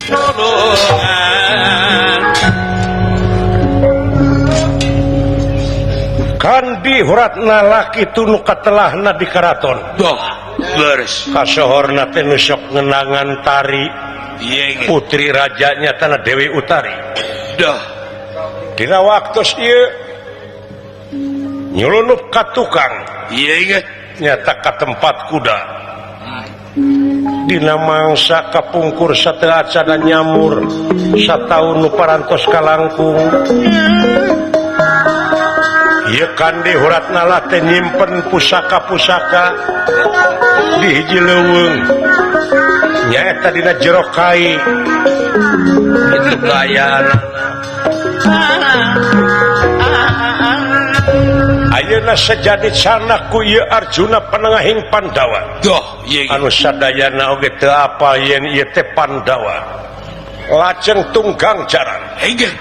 Tulungan. Kandi Huratna laki nu katelahna di karaton. Doh, leres. Kasohorna teh nu sok ngenangan tari Iya, putri rajanya tanah Dewi Utari. Doh. Dina waktu ieu nyulunup ka tukang. Iya, nyata ka tempat kuda. Dina mangsa kapungkur sateuacana nyamur sataun nu parantos kalangkung. Ieu Kandi Huratnala teh nyimpen pusaka-pusaka di hiji leuweung nyaeta dina jero kai. Itu kaayaan. Ayeuna sejadi sanak ku ieu Arjuna panengahing Pandawa. Doh, ieu ge. Anu sadayana oge teu apal yen ieu teh Pandawa. Lajeng tunggang jaran. Hege.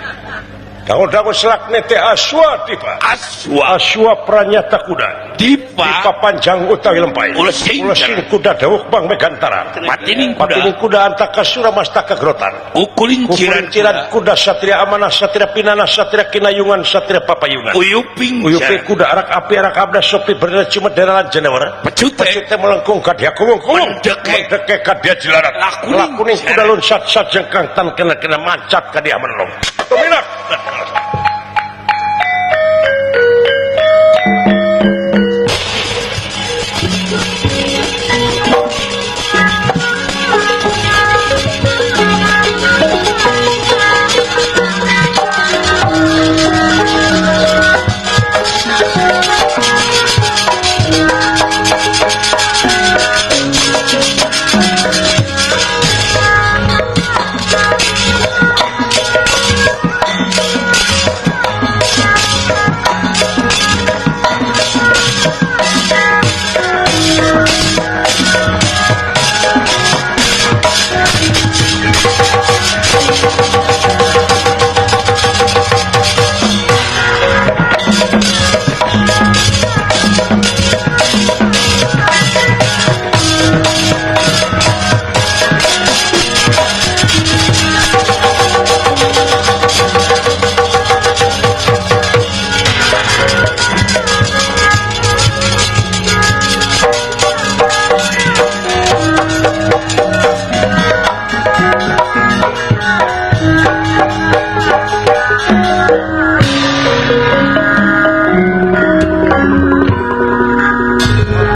Dangu-dangu selakne teh Aswa Dipa. Aswa. Aswa pranyata kuda. Dipa. Dipa panjang utawi lempai. Ulesing Ulesing kuda dawuk bang Megantara. Patining kuda. Patining kuda antaka Suramastaka grotan. Ukulinciran Kukulinciran kuda satria amanah satria pinana satria kinayungan satria papayungan. Uyuping Uyuping kuda arak api arak abda sopi berdana cuma deralan jenewara. Pecute. Pecute melengkung kadia kuwung-kuwung. Mendeke. Mendeke kadia jilarat. Lakuning Lakuning kuda lunsat sajengkang tan kena-kena mancat kadia menelong. Tumirak.